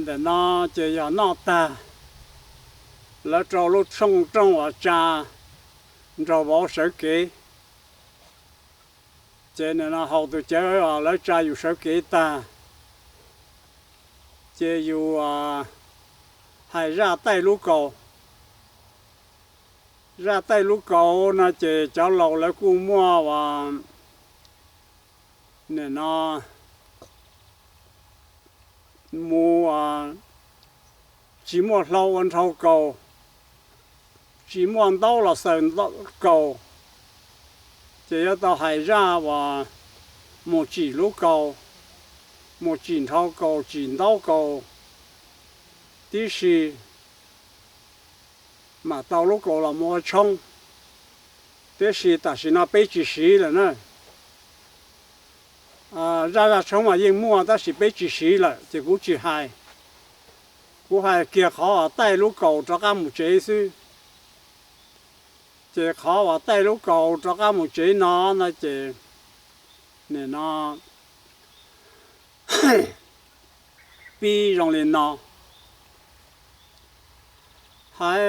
Ntawm no ces yog noj tag, lawv rau lub tshooj rooj uas tsa nraug vauv sawv kev. Ces nim no haus tus cawv uas lawv tsa yus sawv kev tag, ces yus hais zaj taij lub kaus. Zaj taij lub kaus no ces cov laus lawv kuj muaj uas nim no mus tsis muaj hlau ua nrhau kaus, tsis muaj ntaub los xaws kaus, ces yuav tau hais zaj uas mus tsim lub kaus, mus tsim nrhau kaus, tsim ntaub kaus tib si, mam tau lub kaus los mus ua tshoob. Tiam sis tam sim no peb tsis siv lawm na. Zaj zaj tshoob mas yeej muaj tab sis peb tsis siv lawm ces kuv tsis hais. Kuv hais kiag qhov uas taij lub kaus rov qab mus tsev xwb. Ces qhov uas taij lub kaus rov qab mus tsev no no ces nim no pib zoo li no. Hais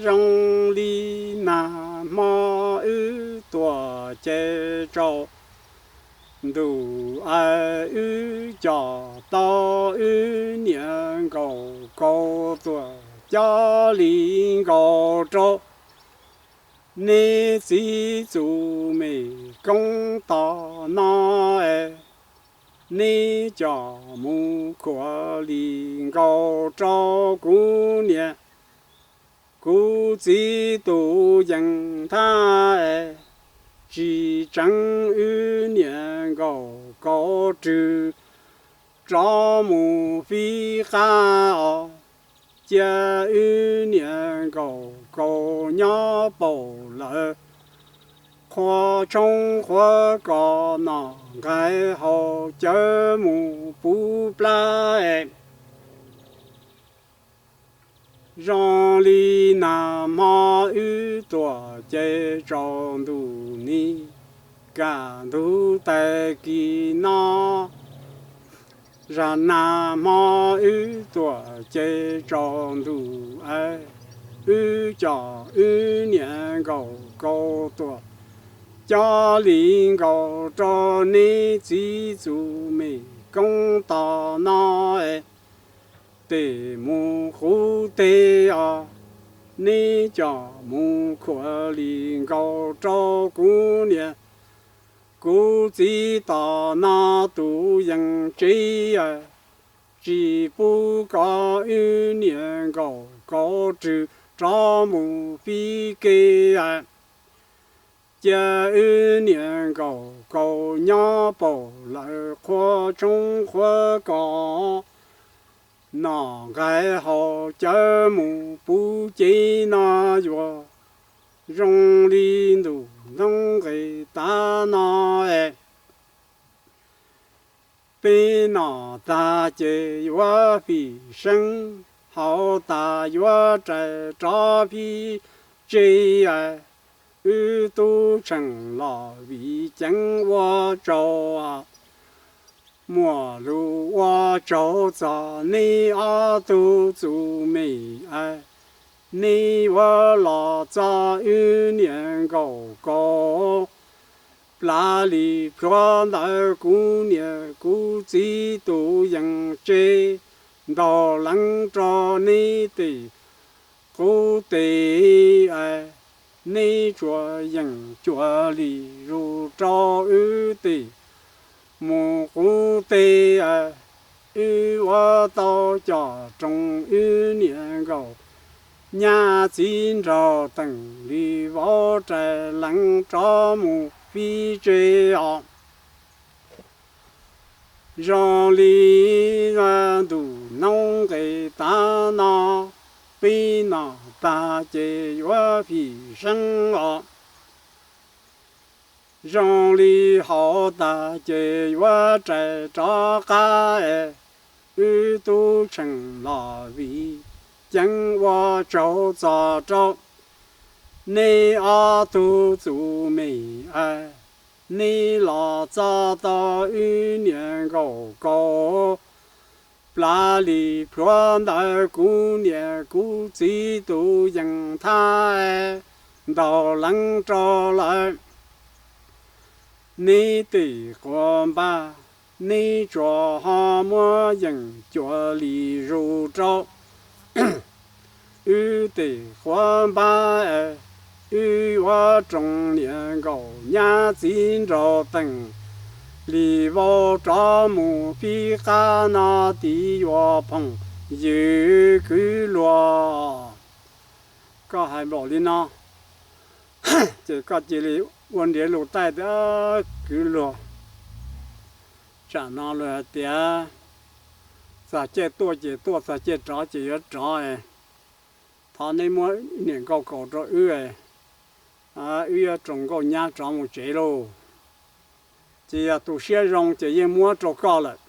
zoo li nag hmo wb tuam ces tsaus ntuj, wb coj tau wb niam nkaus kaus tuam coj li nkaus rau neb txiv txuj me koob tos no es, neb coj mus khuam li nkaus rau kuv niam kuv txiv tus yees thab es, tsis tseev wb niam nkaus kaus rwg rov mus fib qab os. Cia wb niam nkaus kaus nyob paum lawv qhua tshoob qhuav kos, nom nqaij haus cawv mus puv plab es. Zoo li nag hmo wb tuam ces tsaus ntuj ni, kaj ntug tais kis no. Zag nag hmo wb tuam ces tsaus ntuj es, wb coj wb niam nkaus kaus tuam coj li nkaus rau neb txiv txuj me koob tos no es, tes mus qub teg os, neb coj mus khuam li nkaus rau kuv niam kuv txiv tos no tus yees tsev, tsis pub kom wb niam nkaus kaus rwg rov mus fib ke. Cia wb niam nkaus kaus nyob paum lawv qhua tshoob qhuav kos, nom nqaij haus cawv mus puv cev no yuav zoo li ntuj ntoo nqes tav no es. Peb nom tag ces yuav fim seeb, haus tas yuav rais rov fib tsev es, wb tub Tsheej los vim ceev ua tsaug, muaj lus ua tsaug txog neb ob tug txuj me es, neb yuav los txog wb niam nkaus kaus, plav li plhuav ntawm kuv niam kuv txiv tus yees tsev, ntaug leev rau neb tes qub teg es, neb tsuas yeem cuag li zus rau wb tes mus qub teg es, wb ua tau coj roog wb niam nkaus nyab txiv nraug teem li vauv rais leev rov mus fib tsev os. Zoo li ntuj noob nqes tav no, peb nom tag ces yuav fim seeb os. Zoo li haus tag ces yuav rais rov qab es, wb tub Tsheej los vim ceev ua tsaug txog rau neb ob tug txuj me es, neb los txog tau wb niam nkaum kaum plaub li plhuav ntawd kuv niam kuv txiv tus yees thab ntaug leev rau lawm. Neb tim quas npab, neb tsuas ho muab yees cuav li zus rau wb tim quas npab, wb yuav roos niam nkaum nyab txiv nraug teem li vau rov mus pib qab no tid yuav phoom ywg kwv luag. Koj hais npaum li no, ces koj cia li ua nriav lus taij tias, kwv luag, tsam no luag hais tias txog caij tuaj ces tuaj, txog caij rov ces yuav rov. Thov neb muab niam nkaum kaum rau wb, wb yuav roos nkauj nyab rov mus tsev lauj. Ces yog tus siab zoo ces yeej muab rau koj lawm.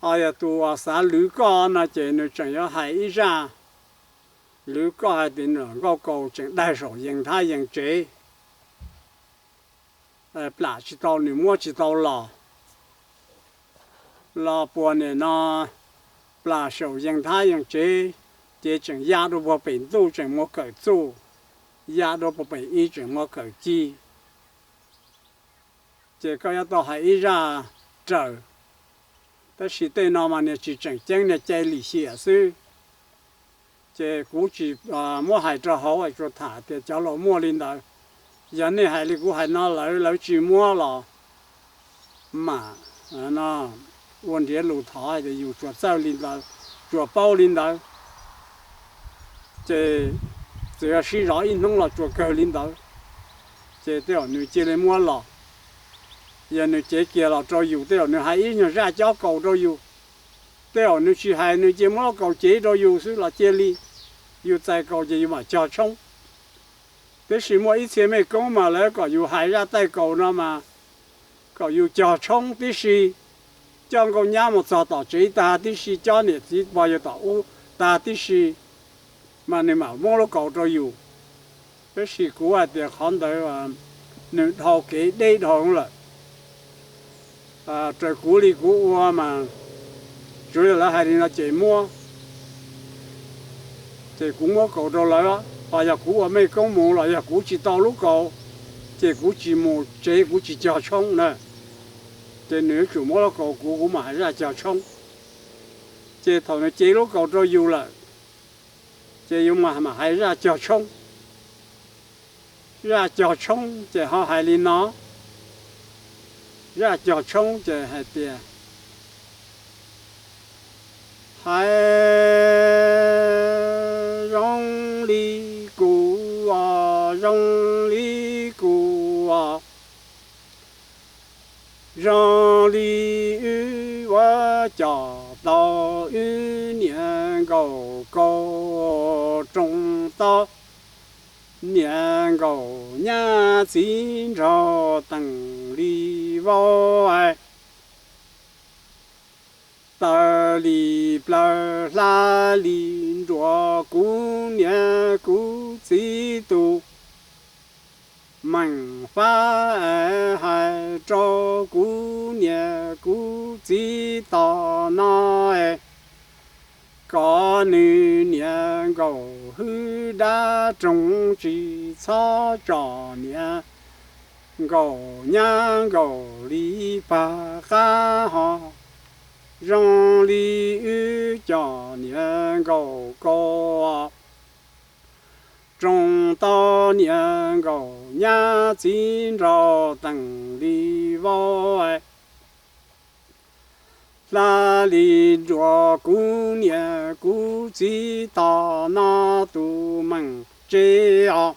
Ho yog tus uas xav lwv koj no ces nws tseem yuav hais ib zaj lwv koj hais tias nws nkauj kaus tseem daig saum yees thab yees tsev, plam tsis tau, nws muab tsis tau los, los puas nim no plam saum yees thab yees tsev, ces tseem ya dua puag pem ntuj tseem muaj kawm txuj, ya dua puag pem ib tseem muaj kawm ci. Ces koj yuav tau hais ib zaj raws, tab sis tej no mas niag tsis tseem ceeb, niag cai lim hiam xwb. Ces kuv tsis muab hais rau hauv, tsuas tham tias cov laus muaj li ntawd. Yog nej hais li kuv hais no lawv, lawv tsis muab los mam ua nriav lus thov tias yus tsuas txawj li ntawd, tsuas paub li ntawd, ces txawm yog sib zov ib hnub los tsuas kawg li ntawd, ces tej zaum nws cia li muab los. Yog nws cev kiag los rau yus, tej zaum nws hais ib nyuag zaj cob kaus rau yus, tej zaum nws tsis hais, nws cia muab kaus cev rau yus xwb los cia li, yus txais kaus ces yus mam cog tshoob. Tiam sis muaj ib txhia mej koob mas lawv kom yus hais zaj taij kaus no mas kom yus cog tshoob tib si, coj nkauj nyab mus txog tom tsev tag tib si, coj niam txiv pog yawg tom ub tag tib si, mas nws mam muab lub kaus rau yus. Tab sis kuv hais tias qhov ntawd nws dhau kev deb dhau lawm. Raws kuv li kuv ua mas tsuas yog lawv hais li no ces muab, ces kuv muab kaus rau lawv. Ho yog kuv ua mej koob mus los yog kuv tsis tau lub kaus, ces kuv tsis mus tsev, kuv tsis cog tshoob na, ces nws yuav tsum muab lub kaus kuv, kuv mam hais zaj cog tshoob. Ces thaum nws cev lub kaus rau yus lawm, ces yus mam hais zaj cog tshoob. Zaj cog tshoob ces ho hais li no. Zaj cog tshoob ces hais tias, hais zoo li kuv os, zoo li kuv os, zoo li wb yuav coj tau wb niam nkaum kaus, roos tau niam nkaum nyab txiv nraug teem li vau, taws li plaws hla li nruas kuv niam kuv txiv tus meem fab, hais rau kuv niam kuv txiv tom no, kom nws niam nkaum hwj dab roog, tsis txhob tsom niam nkaum nyab nkaum li pag qab ho, zoo li wb coj niam nkaum kaus, roos tau niam nkaum nyab txiv nraug teem li vau, hla li nruas kuv niam kuv txiv tom no tus meem tsev os.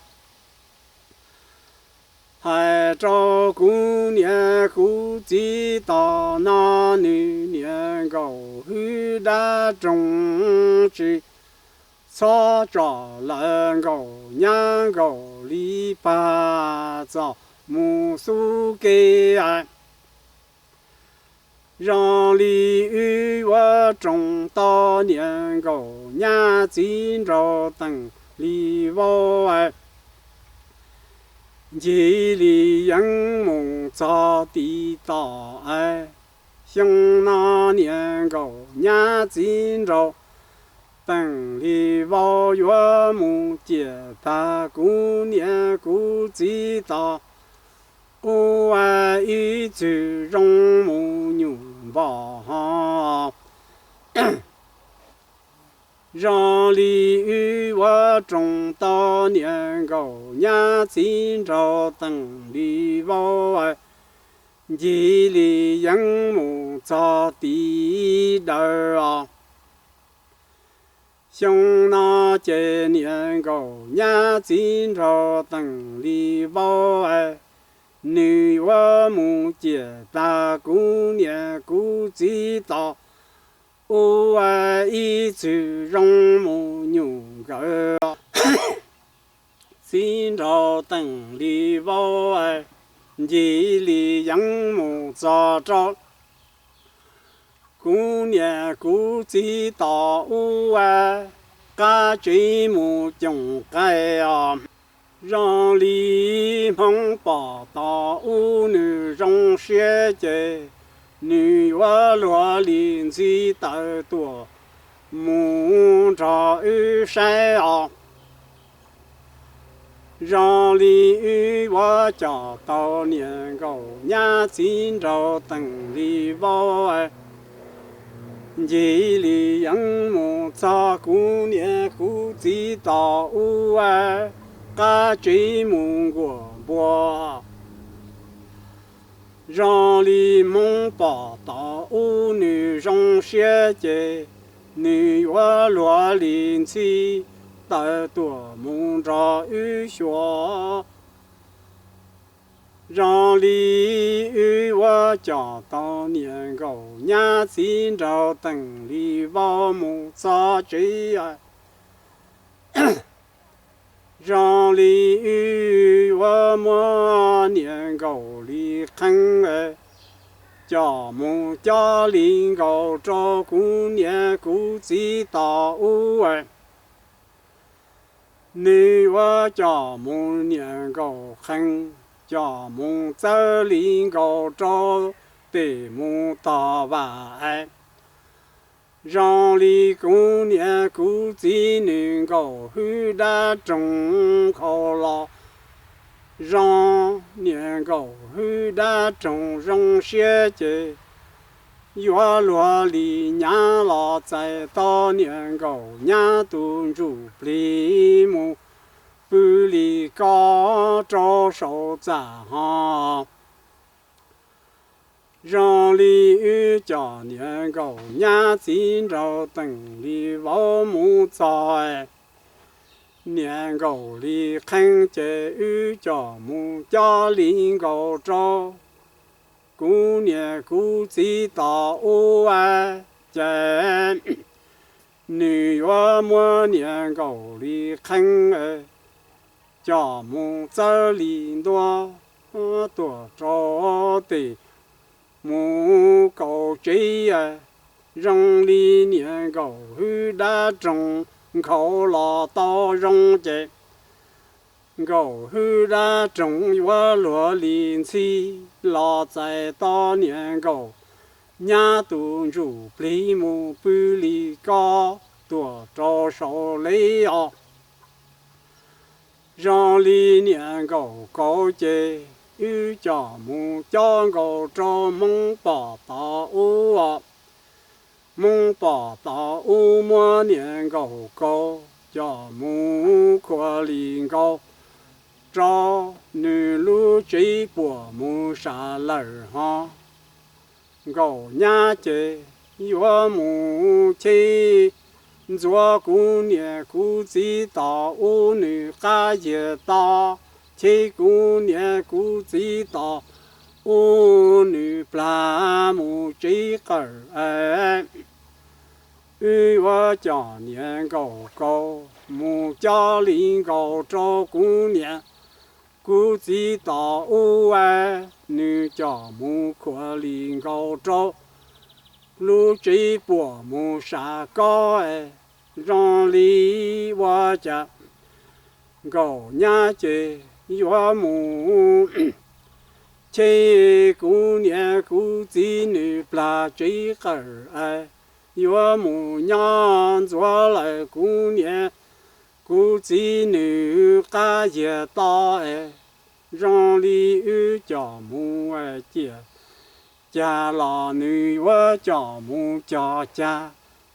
Hais rau kuv niam kuv txiv tom no, nws niam nkaum hwj dab roog, tsis txhob tsom lawv nkaum nyab nkaum li pag txom mus xub kev, zoo li wb yuav roos tau niam nkaum nyab txiv nraug teem li vau, Ncig li yeeb mus txog tiv tom es, xyoo no niam nkaum nyab txiv nraug teem li vau yuav mus ciam tag kuv niam kuv txiv tos ua ib txwm zoo mus nyuj npom ho. Zoo li wb ua roog tau niam nkaum nyab txiv nraug teem li vau, ncig li yeeb mus txog tiv daws os. Xyoo no ces niam nkaum nyab txiv nraug teem li vau, nws yuav mus ciam tag kuv niam kuv txiv tos ua ib txwm zoo mus nyuj nkawd. Txiv nraug teem li vau, ncig li yeeb mus txog rau kuv niam kuv txiv tos ua qab tsev mus coom qaij os. Zoo li Hmoob pom tos ub nws zoo siab ces nws yuav luag li ntxhi tawm tuam mus nrog wb saib os. Zoo li wb yuav coj tau niam nkaum nyab txiv nraug teem li vau, ncig li yeeb mus txog kuv niam kuv txiv tos ub, qab tsev mus nkuam npua. Zoo li Hmoob pom tos ub nws zoo siab ces nws yuav luag li ntxhi tawm tuam mus nrog wb xyuas. Zoo li wb yuav coj tau niam nkaum nyab txiv nraug teem li vau mus txog tsev. Zoo li wb yuav muab niam nkaum li qhee coj mus cob li nkaus rau kuv niam kuv txiv tos ub. Nws yuav coj mus niam nkaum qhee, coj mus txawb li nkaus rau tes mus tog vam. Zoo li kuv niam kuv txiv nws nkaum hwj dab roog nkhaus los zoo, niam nkaum hwj dab roog zoo siab ces yuav luag li nyab los txais tau niam nkaum nyab tus ntsuj plig mus pw li ko rau saum txaj ho. Zoo li wb coj niam nkaum nyab txiv nraug teem li vau mus txog, niam nkaum li qhee ces wb coj mus cob li nkaus rau kuv niam kuv txiv tos ub ces nws yuav muab niam nkaum li qhee coj mus txawb li ntua tuam rau tes mus kaum tsev. Zoo li niam nkaum hwj dab roog nkhaus los tau zoo ces nkaum hwj dab roog yuav luag li ntxhi los txais tau niam nkaum nyab tus ntsuj plig mus pw li ko tuam rau saum li os. Zoo li niam nkaum kaus ces wb coj mus cob nkaus rau Hmoob pom tod ub os. Hmoob pom tod ub muab niam nkaum kaus coj mus khuam li nkaus rau nws lub tsev puam mus sam lawm ho. Nkaum nyab ces yuav mus cheb ntxuav kuv niam kuv txiv tos ub nws qab yiag to, cheb kuv niam kuv txiv tos ub nws plag mus tsev qawm. Wb yuav coj niam nkaum kaus mus cob li nkaus rau kuv niam kuv txiv tos ub, nws coj mus khuam li nkaus rau lub tsev puam mus sam kob. Zoo li ua cas nkaum nyab ces yuav mus cheb kuv niam kuv txiv nws plag tsev qawm es, yuav mus nyob ntxuav lawm kuv niam kuv txiv nws qab yiag to es, zoo li wb coj mus ciam cag los nws yuav coj mus cog cag,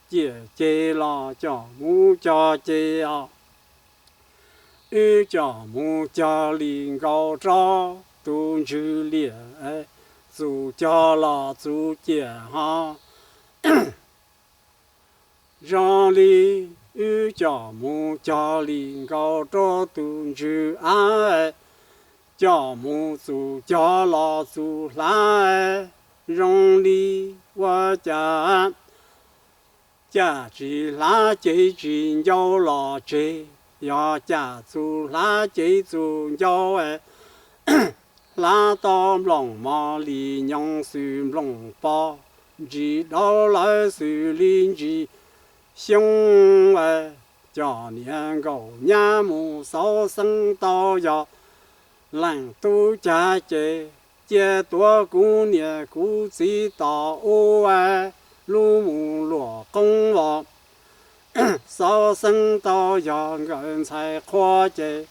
ciam ceg los coj mus cog ceg os. Wb coj mus cog li nkaus rau tus ntswg liam, txus cog los txus ciam ho. Zoo li wb coj mus cog li nkaus rau tus ntswg av, coj mus txus cog los txus hlav, zoo li ua cas caj tsis hlav cev tsis ncau los tseg, yog caj txus hlav cev txus ncau, hlav tau nplooj mos li nyoos xws nplooj pos, ntsis daub lawv xws li ntsis xyoob. Coj niam nkaum nyab mus xauv xeeb tau yog leej tub cag ces, cia tuav kuv niam kuv txiv tos ub, lub mus luam qoob vos. Xauv xeeb tau yog nkawd ntxhais qhua ces,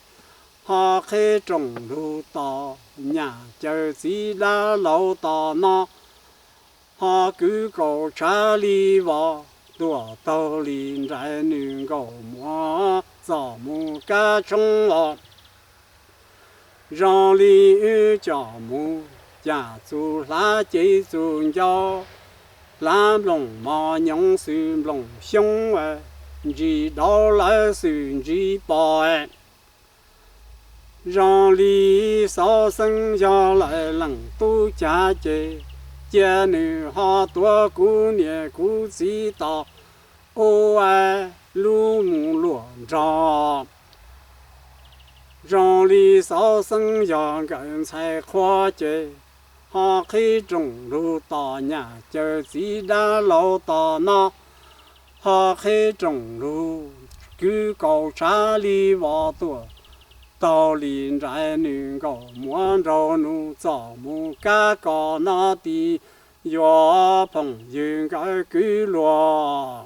ho qhib rooj lug tos nyam caw txiv dab laug tos no, ho kwv kaus tshav li vos tuaj taug li nraim nws nkaus muav txom mus kab tshoob os. Zoo li wb coj mus caj txus hlav cev txus ncau, hlav nplooj mos nyoos xws nplooj xyoob, ntsis daub lawv xws ntsis pos. Zoo li xauv xeeb yog lawm leej tub cag ces, cia nws ho tuav kuv niam kuv txiv tos ub, lub mus luam nrog. Zoo li xauv xeeb yog nkawd ntxhais qhua ces, ho qhib rooj lug tos nyam caw txiv dab laug tos no, ho qhib rooj lug kwv kaus tshav li vos tuaj taug li nraim nws nkaus muav nraug nus txom mus kab kos no ti yuav phooj ywg nkawd kwv luag.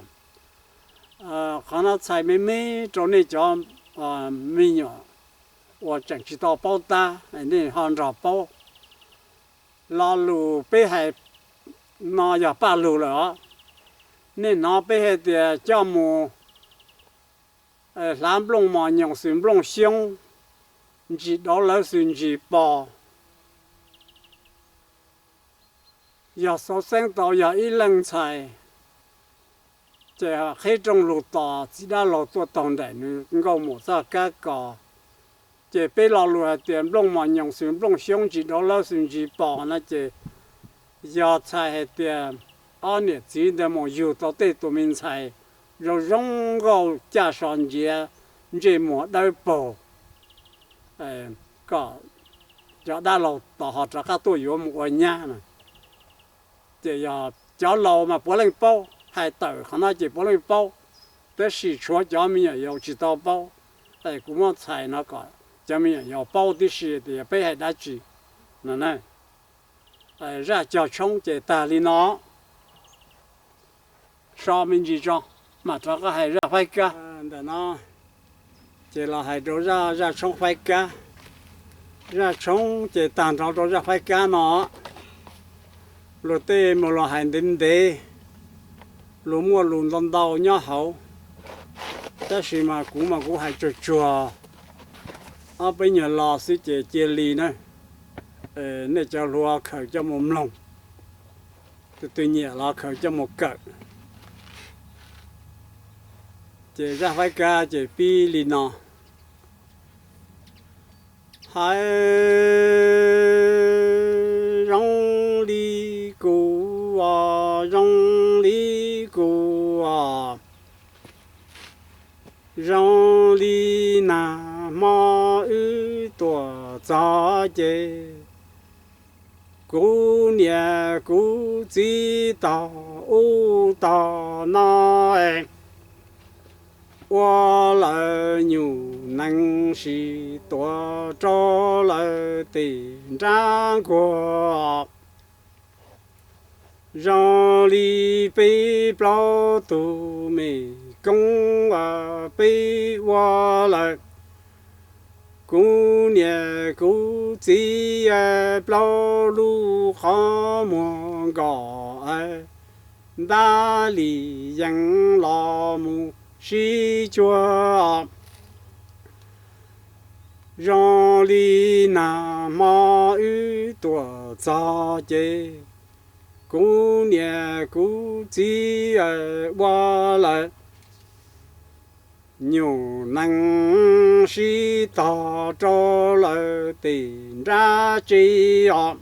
Qhov no txhais me me rau nej cov me nyuam uas tseem tsis tau paub tab, nej ho nrog paub. Lo lus peb hais no yog paj lug lawm os. Nej hnov peb hais tias coj mus hlav nplooj mos nyoos xws nplooj xyoob, ntsis daub lawv xws ntsis pos. Yog xauv xeeb tau yog ib leej ntxhais, ces qhib rooj lug tos txiv dab laug tuaj taug nraim nws nkaus mus txoj kab kos. Ces peb lo lus hais tias nplooj mos nyoos xws nplooj xyoob, ntsis daub lawv xws ntsis pos no ces yog txhais hais tias ob niam txiv ntawd mus yug tau tej tus me ntxhais zoo zoo nkauj, caj so nciav, ntsej muag dawb paug, kom cov dab laug tos ho rov qab tuaj yuav mus ua nyab na. Ces yog cov laus mas puav leej paub, hais tawm qhov no ces puav leej paub, tab sis tshuav cov me nyuam yaus tsis tau paub. Es kuv muab txhais no kom cov me nyuam yaus paub tib si tias yog peb hais dab tsi no na. Zaj cog tshoob ces tag li no. So me ntsis tso, mam rov qab hais zaj faib kab ntawm no. Ces los hais rau zaj, zaj tshoob faib kab. Zaj tshoob ces tag nrho rau zaj faib kab no. Luag tej mus los hais ntev ntev, luag muaj lus ntau ntau nyob hauv, tab sis mas kuv mas kuv hais tsuag tsuag ob peb nyuag lo xwb ces cia li na. Nej cov hluas khaws coj mus mloog, tus twg nyiam los khaws coj mus kawm. Ces zaj faib kab ces pib li no. Hais zoo li kuv os, zoo li kuv os, zoo li nag hmo wb tuaj txog ces, kuv niam kuv txiv tog ub tog no, ua lawv nyuj nees sib tuav rau lawm tej nrab nkuaj. Zoo li peb plaub tug me koob peb ua lawm, kuv niam kuv txiv plaub lub qhov muag nkos ntab li yees los mus sib cuag. Zoo li nag hmo wb tuam txog ces kuv niam kuv txiv ua lawm nyuj nees sib tog rau lawm tej nrab tsev os.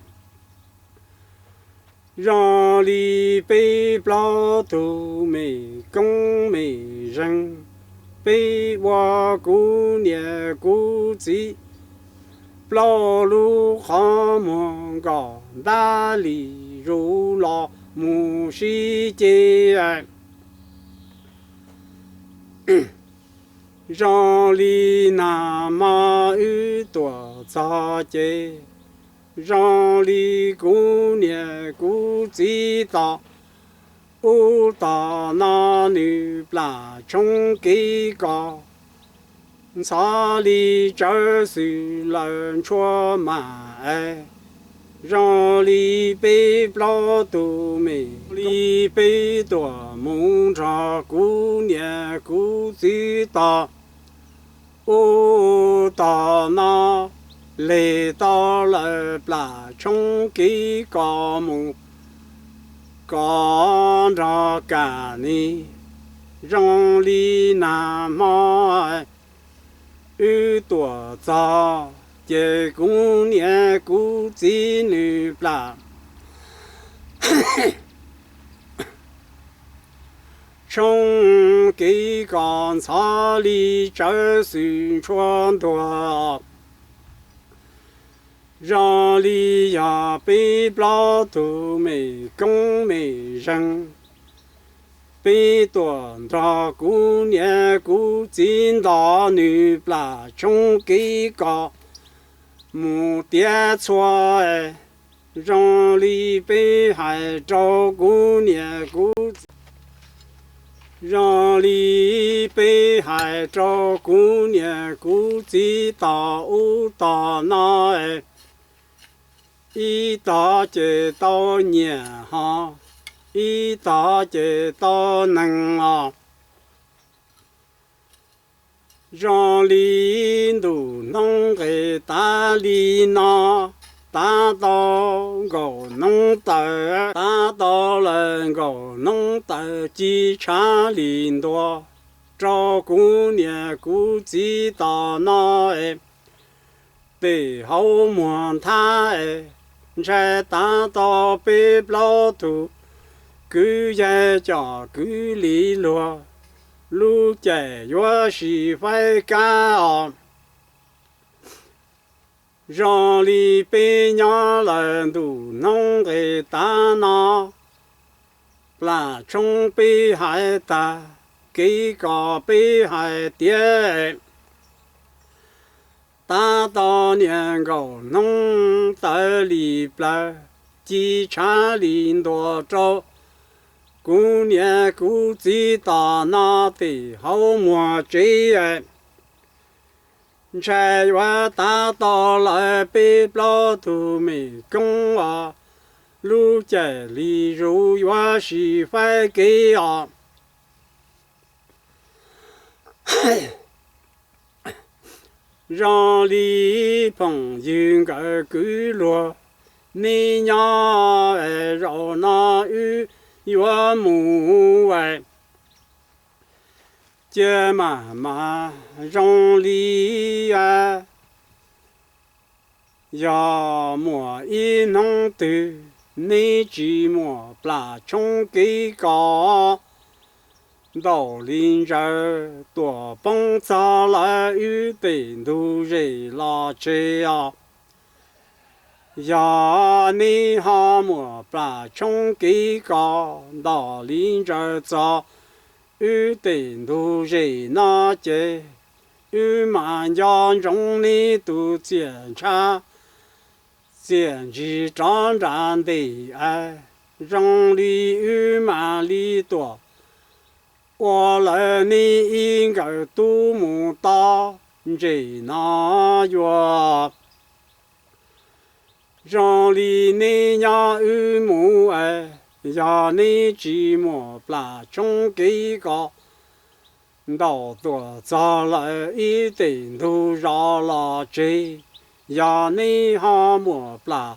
Zoo li peb plaub tug me koob me zeeg, peb ua kuv niam kuv txiv plaub lub qhov muag nkos ntab li zuv los mus sib ceg. Zoo li nag hmo wb tuam txog ces zoo li kuv niam kuv txiv tos ub tos no, nws plam tshoob kev kos ntxhov li tsawv xwm lawm ntshua mas es. Zoo li peb plaub tug me li peb tuam mus nrog kuv niam kuv txiv tos ub tos no, leg tau lawm plam tshoob kev kos mus kos nrog kam ni. Zoo li nag hmo wb tuam txog ces kuv niam kuv txiv nws plam tshoob kev kos ntxhov li tsawv xwm ntshua ntuag. Zoo li yog peb plaub tug me koob me zeeg, peb tuam nrog kuv niam kuv txiv ntos nws plam tshoob kev kos mus tiav txhua. Zoo li peb hais rau kuv niam kuv txiv, zoo li peb hais rau kuv niam kuv txiv tos ub tos no, ib tog ces tau nyiam ho ib tog ces tau neeg os. Zoo li ntuj hnub nqes tav li no, tav tau nkaum hnub tawm, tav tau lawm nkaum hnub tawm ci tshav li ntuag rau kuv niam kuv txiv tos no es, pem hauv muag nthab es, ntshai tav tau peb plaub tug kwv yeej coj kwv li luag, lub caij yuav sib faib kab os. Zoo li peb nyob lawm ntuj hnub nqes tav no, plam tshoob peb hais tag, kev kos peb hais tiav, tav tau niaj nkaum hnub tawm li plawv, ci tshav li ntuag rau kuv niam kuv txiv tos no tim hauv muag tsev. Ntshai yuav tav tau lawm peb plaub tug me koob os, lub caij li zus yuav sib faib kev os. Zoo li phooj ywg nkawd kwv luag, neb nyob zaum no wb yuav mus ua, cia mam mas zoo li yog muaj ib hnub twg neb tsis muaj plam tshoob kev kos, ntaus li ntsaws tuam poob txog lawm wb tej ntug zes los tseg os. Yog neb ho muaj plam tshoob kev kos ntaus li ntsaws txog wb tej ntug zes no ces Wb mas nco ntsoov neb tus txiam ntshav txiam ntsis rov nram ntej es, zoo li wb mam li tuaj ua lawv neb ib nkawm tub mus toj ntses no yuav. Zoo li neb nyob wb mus es, yog neb tsis muaj plam tshoob kev ko, ntaus tuaj txog lawm ib tem ntug zos los tseg. Yog neb ho muaj plam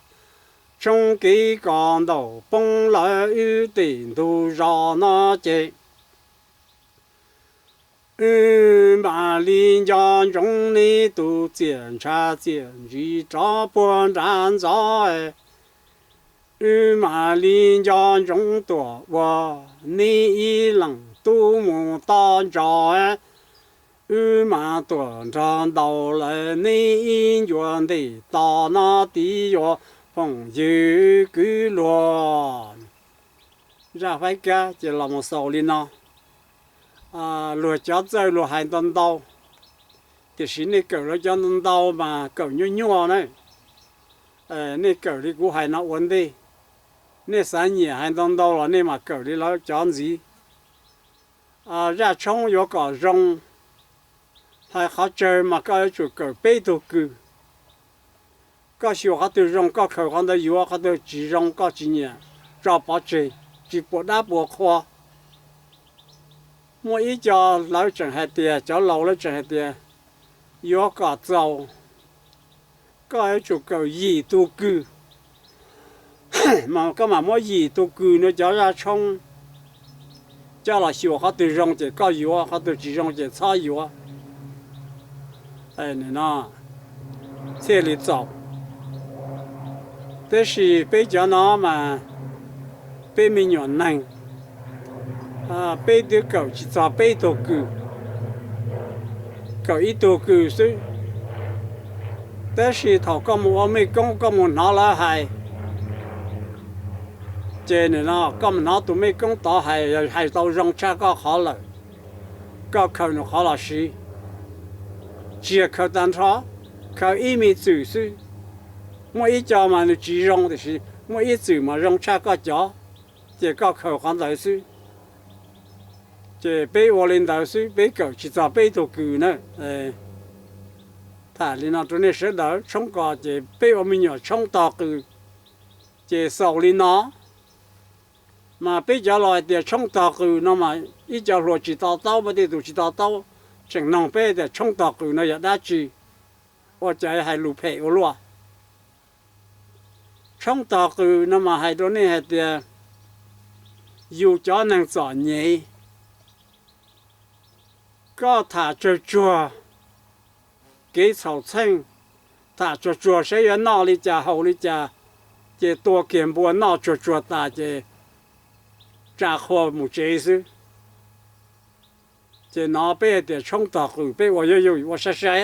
tshoob kev ko, ntaus poob lawm ib tem ntug zos no ces, wb mam li nco ntsoov neb tus txiam ntshav txiam ntsis rov puag nram ntxov. Wb mam li nco ntsoov tuaj ua neb ib leeg tub mus toj ntsos. Wb mam tuaj nrog ntaus lawm neb ib ncua ntej tos no tid yuav phooj ywg kwv luag. Zaj faib kab ces los mus xaus li no. Luag cov txawj luag hais ntau ntau, tiam sis nej kawm lawv cov ntau ntau mas kawm nyuaj nyuaj na. Nej kawm li kuv hais no ua ntej, nej xav nyiam hais ntau ntau los nej mam kawm li lawv cov ntxiv. Zaj tshoob yuav kom zoo, hais qhov tsawg mas koj yuav tsum kawm peb tug kws. Koj xyuas qhov twg zoo koj khaws qhov ntawd yuav, qhov twg tsis zoo koj tsis nyiam tso pov tseg, tsis puas dab puas qhua. Muaj ib co lawv tseem hais tias, cov laus lawv tseem hais tias yuav kom txaus, koj yuav tsum kawm yim tug kws, koj mam muab yim tug kws no cov zaj tshoob coj los xyuas, qhov twg zoo ces koj yuav, qhov twg tsis zoo ces txhob yuav. No thiaj li txaus. Tab sis peb cov no mas peb me nyuam neeg, peb twb kawm tsis txog peb tug kws, kawm ib tug kws xwb. Tab sis thaum koj mus ua mej koob koj mus hnov lawv hais, ces nim no koj mus hnov tus mej koob tod hais, yog hais tau zoo tshaj koj qhov lawm, koj khaws nws qhov los siv, tsis yog khaws tag nrho, khaws ib me txwm xwb. Muaj ib co mas nws tsis zoo, tiam sis muaj ib txwm mas zoo tshaj koj cov, ces koj khaws qhov ntawd xwb. Ces peb ua li ntawd xwb, peb kawm tsis txog peb tug kws na. Tham li no rau nej sawv daws, tshoob ko ces peb ua me nyuam tshoob tog qws, ces xaus li no. Mas peb cov laus hais tias tshoob tog qws no mas ib co hluas tsis to taub, peb tej tus tsis to taub tseem noog peb tias tshoob tog qws no yog dab tsi, ua cas hais lus phem ua luaj. Tshoob tog qws no mas hais rau nej hais tias yus cov neeg txom nyem, koj tham tsawg tsuag kev txhaum txheej, tham tsuag tsuag saib yuav noj li cas haus li cas, ces tua kiag npua noj tsuag tsuag tas ces tsa qhua mus tsev xwb. Ces no peb hais tias tshoob tog qws, peb ua yuav yus ua sai sai,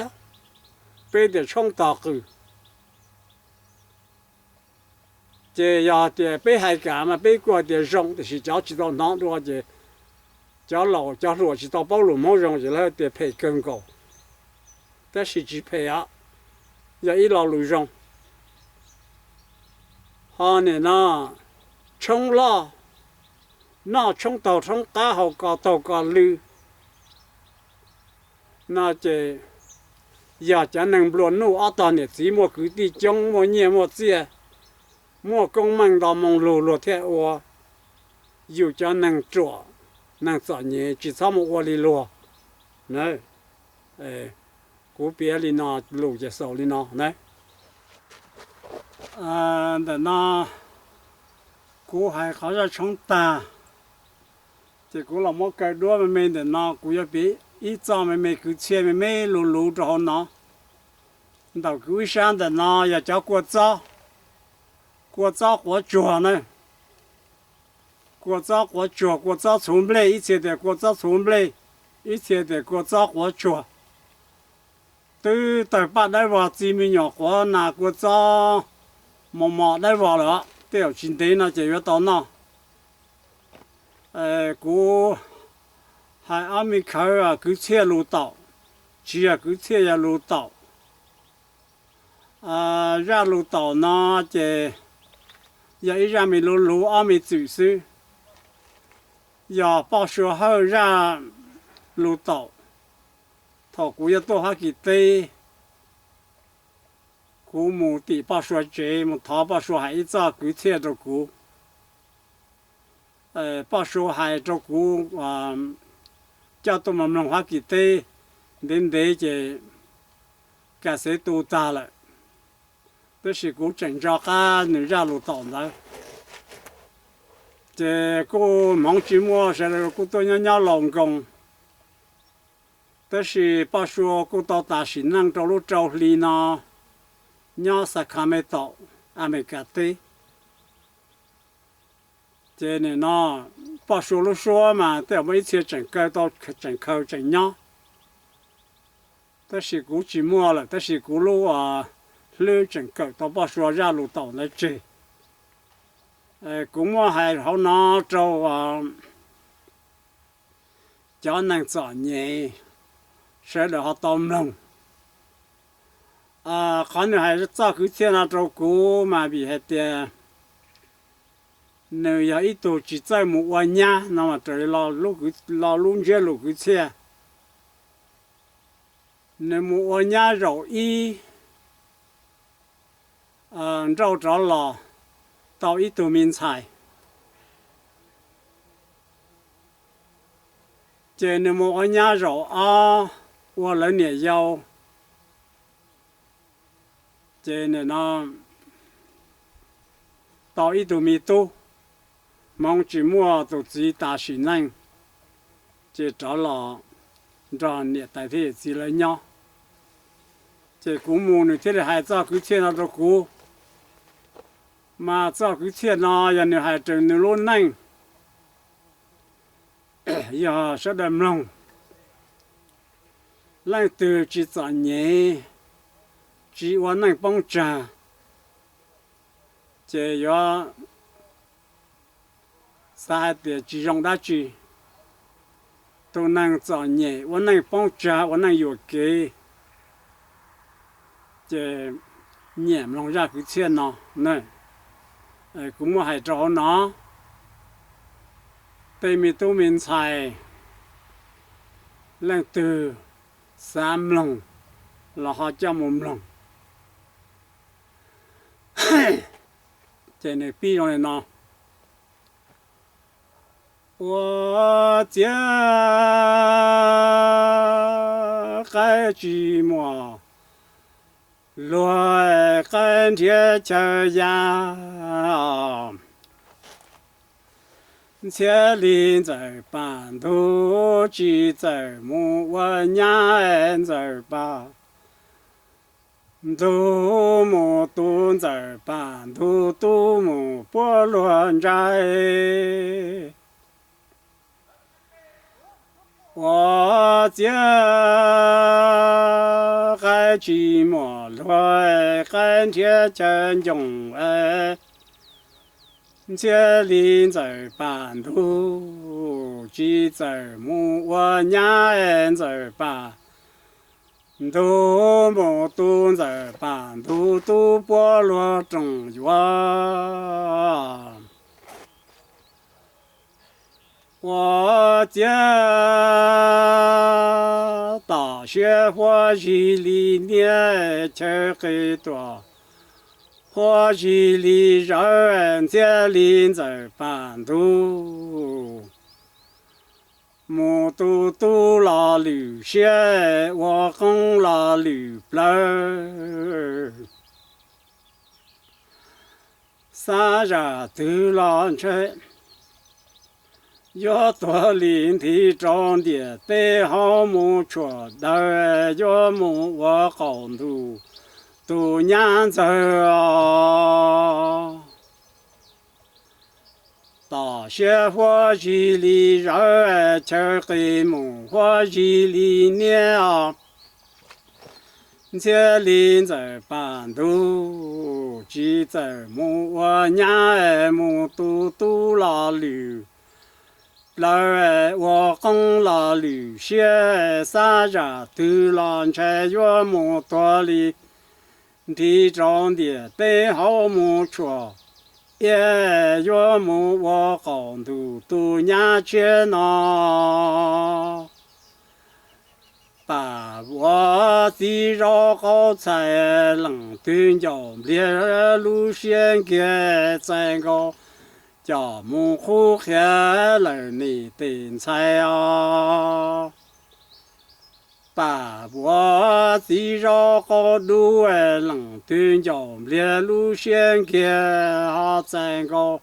peb tias tshoob tog qws. Ces yog tias peb hais kam mas peb kuj hais tias zoo, tiam sis cov tsis tau hnov dua ces cov laus cov hluas tsis tau paub lus Hmoob zoo ces lawv tias phem kawg nkaus. Tab sis tsis phem os, yog ib lo lus zoo. Ho nim no tshoob loj, noj tshoob taug tshoob qab haus ko taug ko lw no ces yog cov neeg nplua nuj ob tog niam txiv muaj kwv tij coob muaj nyiaj muaj txiaj, muaj koob meej nto moo lug luag thiaj ua. Yus cov neeg ruam neeg txom nyem tsis txhob mus ua li luag. Kuv piav li no, lus ces xaus li no na. Ntawm no kuv hais qhov zaj tshoob tag, ces kuv los muab kaw duab me me ntawm no, kuv yuav piav ib txoj me me kwv txhiaj me me luv luv rau hauv no. Ntawm kuv ib sab ntawm no yog cov kua txob, kua txob quav tsuag na. Kua txob quav tsuag, kua txob txhuv nplej, ib txhia tias kua txob txhuv nplej, ib txhia tias kua txob quav tsuag. Twb tawg paj dawb vog, txi me nyuam quav nas kua txob mos mos dawb vog lawm, tej zaum tsis ntev no ces yuav tau noj. Kuv hais ob me khawv kwv txhiaj lus tau, tsis yog kwv txhiaj, yog lus taum. Zaj lus taum no ces yog ib zaj me lus lus ob me txwm xwb, yog Poj Sua Hawj zaj lus taum. Thaum kuv yuav tuaj Fab Kis teb, kuv mus tim Poj Sua tsev mus thov Poj Sua hais ib txoj kwv txhiaj rau kuv. Poj Sua hais rau kuv coj tuaj mus mloog Fab Kis teb ntev ntev ces kas xev tu tag lawm, tab sis kuv tseem nco qab nws zaj lus taum ntawd. Ces kuj hmoov tsis muaj, sawv daws kuj tuaj nyob nyob laus nkoos, tab sis Poj Sua kuj tau tas sim neej rau lub rau hli no nyob Sacramento, Amelikas teb. Ces nim no Poj Sua lub suab mas tej zaum muaj ib txhia tseem kaw tau, tseem khaws tseem nyob, tab sis kuv tsis muaj lawm, tab sis kuv lub hlwb tseem kawm tau Poj Sua zaj lus taum ntawd tseg. Kuv muab hais hauv no rau cov neeg txom nyem sawv daws ho tau mloog. Qhov nws hais txoj kwv txhiaj no rau kuv mas vim hais tias nws yog ib tug tsis txawj mus ua nyab no mas raws li lo lub ntsiab lus kwv txhiaj. Nws mus ua nyab zaum ib nrauj rov los tau ib tug me ntxhais, ces nws mus ua nyab zaum ob ua lawv niam yau, ces nim no tau ib tug me tub. Hmoov tsis muaj, tus txiv tas sim neej, ces rov los nrog niam tais thiab yawm txiv lawv nyob. Ces kuv mus nws thiaj li hais txoj kwv txhiaj no rau kuv. Mas txoj kwv txhiaj no yog nws hais raws nws lub neej, yog sawv daws mloog. Leej twg tsis txom nyem, tsis ua neej poob tsag, ces yuav xav hais tias tsis zoo dab tsi. Tus neeg txom nyem ua neej poob tsag ua neej yuam kev, ces nyiam mloog zaj kwv txhiaj no. Kuv muab hais rau hauv no, tej me tub me ntxhais leej twg xav mloog los ho coj mus mloog. Ces nws pib zoo li no: Ua ciav qaib tsis muaj luag, qaib nrhiav chaw ya. Ntxhiab Lis Ntxawm Paj Ntug tsis txawm mus ua nyab, Ntxawm Paj Ntug mus tu Ntxawm Paj Ntug tub mus puab luag ntsaib. Ua ciav qaib tsis muaj luag, qaib nrhiav chaw ncoos. Ntxhiab Lis Ntxawm Paj Ntug tsis txawm mus ua nyab, Ntxawm Paj Ntug mus tu Ntxawm Paj Ntug tub puab luag roos yuav. Ua ciav tom siab huab zig li niab, chaw qis tuam huab zig li zawv, Ntxhiab Lis Ntxawm Paj Ntug mus tu tub los lwm siab, ua qoob los lwm plawv. Xav zam twg los ntshe yuav tuag li nthi rau ntiam teb hauv mus tshuam dawg, yuav mus ua qaum ntuj tus nyab ntxawg os. Tom siab huab zig li zawv, chaw qis mus huab zig li niab os. Ntxhiab Lis Ntxawm Paj Ntug tsis txawm mus ua nyab, mus tu tub los lwm Lawv ua qoob los lwm siab, xav zam twg los ntshai yuav mus tuag li. Nrhiav rau ntiam teb hauv mus tshuam, iab yuav mus ua qaum ntuj tus nyab tshiab no. Pam vuas txiv zaub qaub txhais, leej twg ncaum npliag lub siab nkiag txais nkaus, coj mus qhuab qhia lawm nim tes ntxhais os. Pam vuas txiv zaub qaub dub, leej twg ncaum npliag lub siab nkiag ho txais nkaus,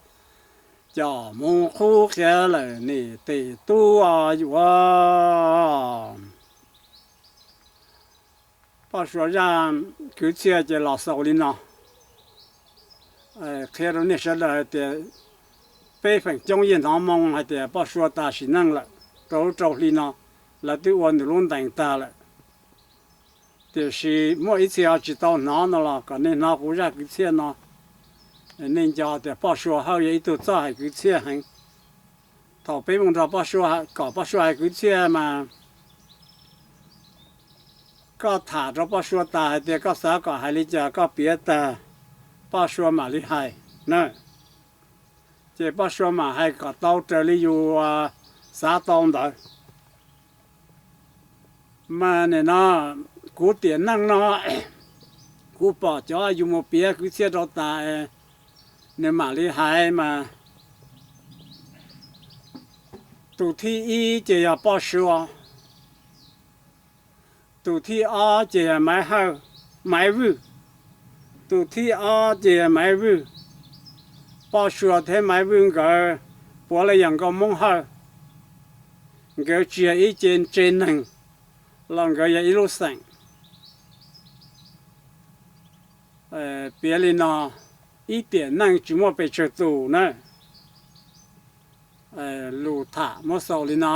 coj mus qhuab qhia lawm nim tes tub os yuav. Poj Sua zaj kwv txhiaj ces los xaus li no. Qhia rau nej sawv daws hais tias peb feem coob yeej hnov moo hais tias Poj Sua tas sim neej lawm, rau lub rau hli no lawv twb ua nws lub ntees tag lawm. Tiam sis muaj ib txhia ho tsis tau hnov no los kom nej hnov kuv zaj kwv txhiaj no, nej nco tias Poj Sua Hawj yog ib tug txawj hais kwv txhiaj heev. Thaum peb mus nrog Poj Sua, kom Poj Sua hais kwv txhiaj mas koj tham rau Poj Sua tas hais tias koj xav kom hais li cas koj piav tag, Poj Sua mam li hais na. Ces Poj Sua mam hais kom tau raws li yus xav tau ntawd. Mas nim no kuv tiam neej no kuv pom cov yus mus piav kwv txhiaj rau tas, nws mam li hais mas, tus thib ib ces yog Poj Sua, tus thib ob ces yog Maiv Hawj, Maiv Vwj, tus thib ob ces yog Maiv Vwj. Poj Sua thiab Maiv Vwj nkawd puav leej yog nkauj Hmoob Hawj, nkawd tsis yog ib ce ntse neeg los nkawd yog ib lub xeem. Piav li no, ib tiam neej tsis muaj pes tsawg tus na. Lus tham muab xaus li no.